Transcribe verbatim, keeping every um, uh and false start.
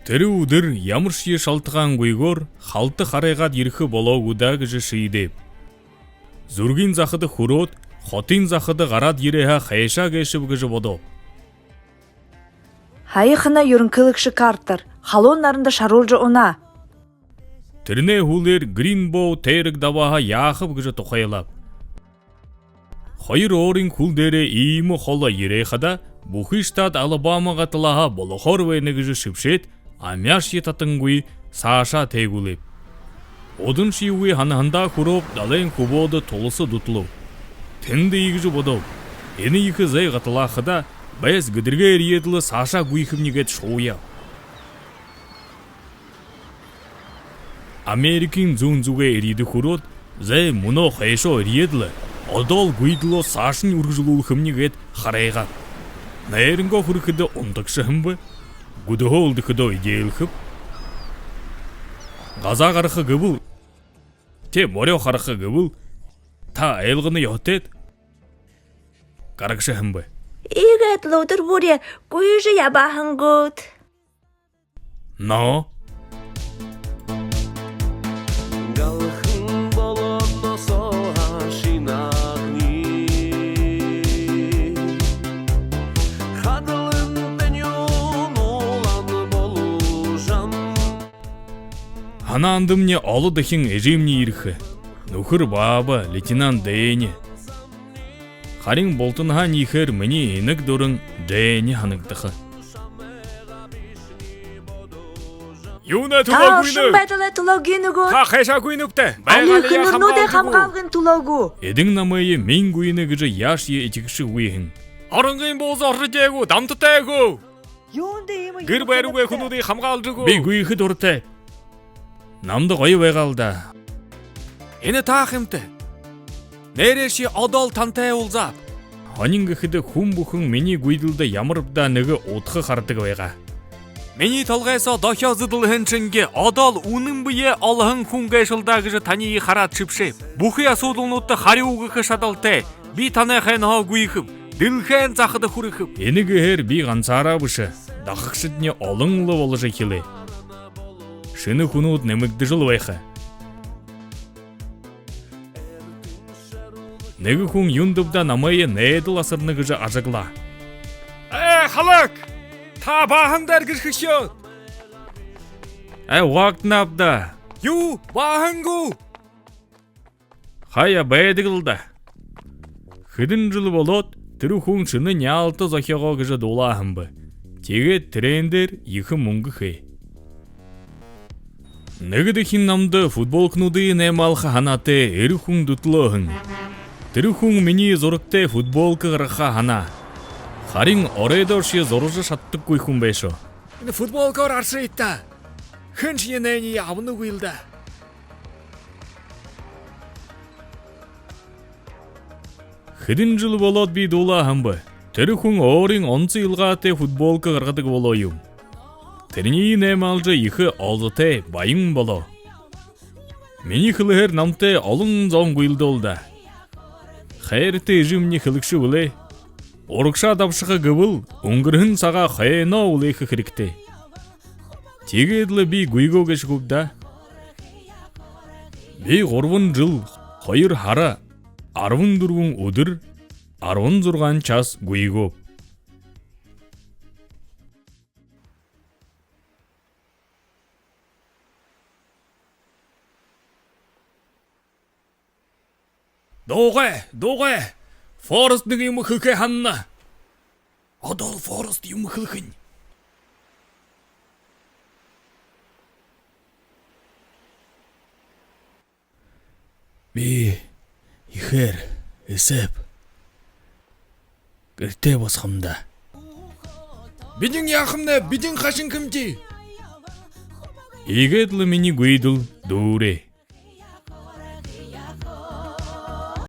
Тэрэ үдэр ямаршье шалтагаангүйгөөр халта харайгаад ерэхэ болоо гү даа гэжэ шиидээб. Зүргын захада хүрөөд, хотын захада гараад ерээ һаа, хайшаа гээшэб гэжэ бодооб. Һаяхана юрэнхылэгшэ Картер халуун наранда шаруулжа унаа. Тэрэнэй һүүлээр Гринбоу тойрог дабаа һаа, яахаб гэжэ тухайлааб. Хоёр өөрын хүл дээрээ иимэ холо ерээ хадаа, бүхы штат Алабама гаталаа һаа, болохоор байна гэжэ шэбшээд, амяашье татангүй саашаа тээгүүлээб. Уданшьегүй һанаһандаа хүрөөб, далайн хүбөөдэ туласа дүтэлөөб. Тэндэ иигэжэ бодооб: энэ ехэ зай гаталаа хадаа, байс гэдэргээ эрьеэд лэ саашаа гүйхэбни гээд шууяаб. Америкын зүүн зүгэй эрьедэ хүрөөд, зай мүнөө хойшоо эрьеэд лэ, одоол гүйдэлөө саашань үргэлжэлүүлхэбни гээд харайгааб. Найрангоо хүрэхэдэ унтагша һэм бэ, гүдэһөө үлдэхэдөө эдеэлхэб. Газаа гараха гэбэл, тээ, морёо хараха гэбэл, та айлгана ёһотойт, гарагша һэм бэ. Иигээд лэ үдэр бүри гүйжэ ябаһан гүт. Но. Галхан болоодносоо һаашань агни. Хадалан тэнюун улаан болоо һэн. Һанаандамни олон дахин эжымни ерэхэ. Нүхэр баабай, лейтенант Дэнни. Харин бултанһаа ехээр минии инаг дуран Дэнни һанагдаха. Юунэй түлөө гүйнэб? Та оршон байдалай түлөө гүйнэ гүт? Та хайшаа гүйнэбта? Али байгаалияа эхэнэрнүүдэй хамгаалгын түлөө гү? Эдэн намайе мин гүйнэ гэжэ яашье этигшэгүй һэн. Оронгойн бууза оржо эдеэгүй, дамтатай гү? Гэр байрагүй хүнүүдые хамгаалжа үгөө. Би гүйхэ дуратай. Намда гоё байгаал даа. Энэ тааха юмта. Нээрээшье одоол тантай уулзааб. Һонин гэхэдэ, хүн бүхэн минии гүйдэлдэ ямарб даа нэгэ удха харадаг байгаа. Минии толгой соо дохёо зэдэлһэн шэнги одоол үнэн бэеэ олоһон хүн гээшэл даа гэжэ таниие хараад шэбшээб. Бүхы асуудалнуудта харюу үгэхэ шадалтай. Би танай хойноһоо гүйхэб. Дэлхэйн захада хүрэхэб. Энэ гэһээр би гансаараа бэшэ, дахагшадни олон лэ боложо эхилээ. Шэнэ хүнүүд нэмэгдэжэл байха. Нэгэ хүн юундэб даа намайе найдал асарна гэжэ ажаглаа. Ээ, халаг! Та бааһан дээрэ гэшхэшөөт. Ээ, угаагданаб даа. Юу, бааһан гү? Хаяа, байдаг лэ даа. Хэдэн жэл болоод, тэрэ хүн шэнэ няалта зохёогоо гэжэ дуулаа һэм бэ. Тиигээд тэрээн дээрэ ехэ мүнгэ хээ. Нэгэ дахин намда футболкануудые наймаалха һанаатай эрэ хүн дүтэлөө һэн. Тэрэ хүн минии зурагтай футболка гаргаха һанаа. Харин оройдоошье зуража шададаггүй хүн байшоо. Энэ футболкоор аршыт даа. Хэншье энээниие абанагүйл даа. Хэдэн жэл болоод би дуулаа һэм бэ. Тэрэ хүн өөрын онсо илгаатай футболка гаргадаг болоо юм. Тэрэниие наймаалжа, ехэ олзотой баян болоо. Минии хэлэһээр, намтай олон зон гүйлдөө л даа. Хайратай эжымни хэлэгшэ бэлэй: урагшаа дабшаха гэбэл, үнгэрһэн сагаа хойноо үлеэхэ хэрэгтэй. Тиигээд лэ би гүйгөө гээшэ гүб даа. Би гурбан жэл, хоёр һара, арбан дүрбэн үдэр, арбан зургаан час гүйгөөб. Дуугай, дуугай. Форрест нэгэ юумэ хэлэхэ һанана. Одоол Форрест юумэ хэлэхэнь. Би ехээр эсээб. Гэртээ бусахам даа. Бидэн яахамнай, бидэн хашан хэмди? Иигээд лэ минии гүйдэл дүүрээ.